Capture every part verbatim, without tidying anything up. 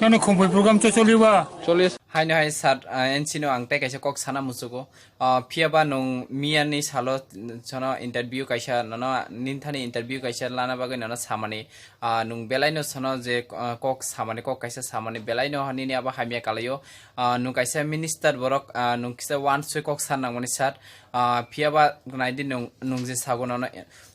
Nani khumpui program choliba? Choli. Haino hai sir, ah, N C no ang tei kaisa kok sana muchugo. Ah, phiya ba nwng miyani salo sono interview kaisa nono ninthani interview kaisa lana bagwi nono samani, ah, nwng belaino sono je, ah, kok samani, kok kaisa samani belaino nini abo hamya kalaio. Ah, nwng kaisa minister borok, ah, nwng kisa wansoi kok sa nangmani sir. Ah, phiya ba naidi nwng, nwng je sago nono,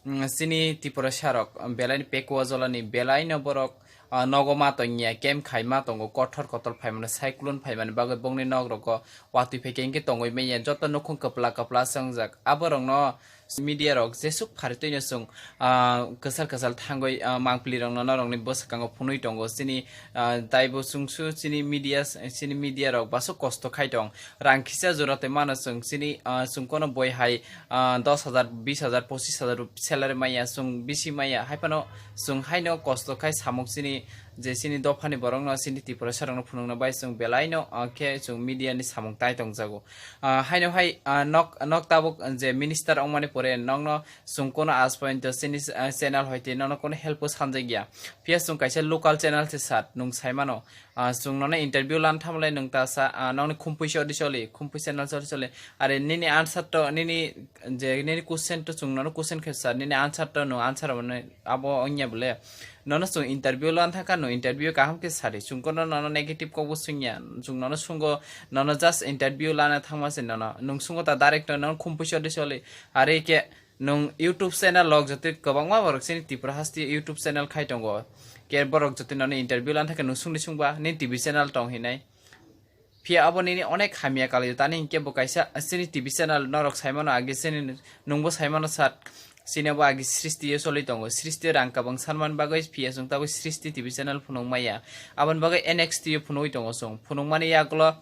mm, chini Tripura sarok belaini pekuwa jolani belaino borok ah, nogo ma tongya, camp khai ma tongo, kothor kotor phaimani, cyclone phaimani bagwi bongni nok rogo watwi phaikhe hinkhe tongwi manya, joto nukhung kwpla kwpla se wngjak. Aborokno media rok jesuk phari twino chwng, ah, kwchal kwchal thangwi, ah, mangpili rokno norokni bwskango phunwi tongo. Chini, ah, taibo chwngsu chini media, chini media rok basuk kosto khai tong. Rang kisa jora tei mano chwng chini, ah, chwng kono boi hai, ah, dos hajar, bis hajar, pochis hajar salary maya, chwng bisi maya, hai phano chwng haino kosto khai samung chini je chini dophani borokno, chini Tiprasarokno phunukna bai chwng belaino, ah, khe chwng media ni samung tai tongjago. Ah, haino hai, ah, nok, nok tabuk je minister wngmani pore nokno chwng kono aaj porjonto chini, ah, channel hoite nono kono help o sanjakya. Phiya chwng kaisa local channel se sir, nwng saimano. Ah, chwng nono interview lan thamle nwng ta sa, ah, nokni khumpui se odi choli, khumpui channel choli choli. Are nini answer to, nini je nini question to chwng nono question khe sir, nini answer to nwng answer mane abo wngya bole. Nono chwng interview lan thangkha, nwng interview kaham khe sadi. Chwng kono nono negative kok bo swngya, chwng nono sungo, nono just interview lana thangma se nono. Nwng sungo ta direct nono khumpui se odi choli. Are khe nwng YouTube channel log jotoi kwbangma borok chini Tripura hasti YouTube channel khai tongo. Khe borok jotoi nono interview lan thangkhe nwng sungni sungba, nini T V channel tong hinai. Phiya abo nini onek hamya kalaio, tani hinkhe bo kaisa chini T V channel norok saimano age chini nwngbo saimano sat, chini abo age srishti o choli tongo, srishti o rang kabang sanmani bagwi phiya chwng tabuk srishti T V channel phunuk maya. Aboni bagwi N X T o phunugwi tongo chwng, phunukmani yagulo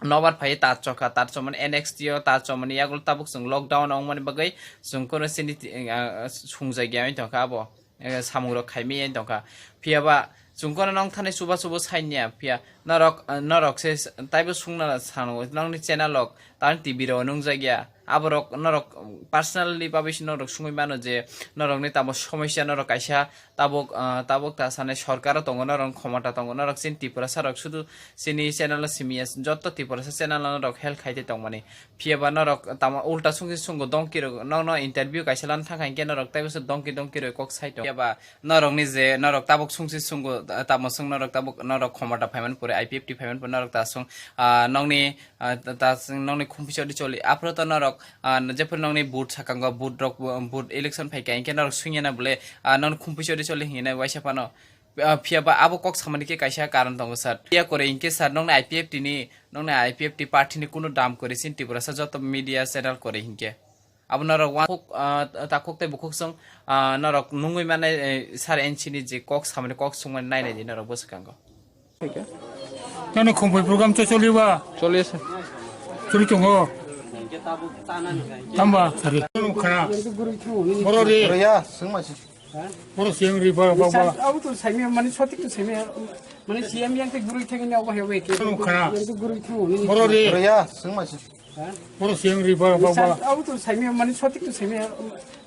nobar phai tar chokha, tar chomani N X T o tar chomani yagulo tabuk chwng lockdown wngmani bagwi chwng kono chini ti-, ah, sungjakya wng tongkha abo. Eh, samung rok khaimaya wng tongkha. Phiya ba chwng kono nong thani chuba chubo sainiya. Phiya norok, eh, norok se s-, taibo sungna sano nongni channel rok, tani T V rok nungjakya. Aborok norok personally babisi norok sungwi mano je norokni tamo somosya norok kaisa tabuk, ah, tabuk ta sani sorkaro tongo, norok khomota tongo, norok chini Tiprasa rok sudu chini channel o simiya, jotto Tiprasa channel o norok help khai tongmani. Phiya ba norok tamo ulta sungsi sungo dongki rok, nokno interview kaisa lan thangkha hinkhe norok taibo se dongki dongki roi kok sai tong. Phiya ba norokni je norok tabuk sungsi sungo, ah, tamo sung norok tabuk norok khomota phaimani pore I P F T phaimani pore norok ta sung, ah, nokni, ah, ta, ta sung nokni khumpi choli choli. Aphuru to norok, ah, jephuru nokni vote sakango vote rok, vote election phaikha hinkhe norok sungya na bole, ah, nokni khumpi choli choli hinwi waisa phano. Ah, phiya ba abo kok samani khe kaisa karon tongo sir. Phiya kore hinkhe sir nokni I P F T ni, nokni I P F T party ni kunu dam kore sin Tiprasa joto media channel kore hinkhe. Abo norok wa-, khuk, ah, takhuk tei bukhuk song, ah, norok nungwi mane, eh, sir N C ni je kok samani kok sungmani nai nai di norok bwswkango. Nani khumpui program choliba? Choli ase. Choli tongo. Tamba sari. Khana. Boro re. Roya, sengma si. Boro seng ri ba ba ba. Abo to saimi mani sotik to saimi mani C M yang te gurui thangini abo hebe ke. Khana. Gurui thangini. Boro re. Roya, sengma si. Boro seng ri ba ba ba. Abo to saimi mani sotik to saimi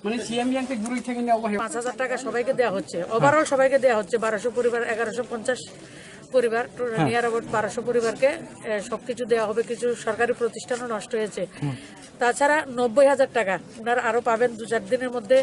mani C M yang te gurui thangini abo hebe. পাঁচ হাজার টাকা সবাইকে দেওয়া হচ্ছে, ওভারঅল সবাইকে দেওয়া হচ্ছে, বারোশো পরিবার, এগারোশো পঞ্চাশ পরিবার, নিয়ার অ্যাবাউট বারোশো পরিবারকে, এ, সবকিছু দেওয়া হবে, কিছু সরকারি প্রতিষ্ঠানও নষ্ট হয়েছে। তাছাড়া নব্বই হাজার টাকা ওনারা আরও পাবেন দু চার দিনের মধ্যে।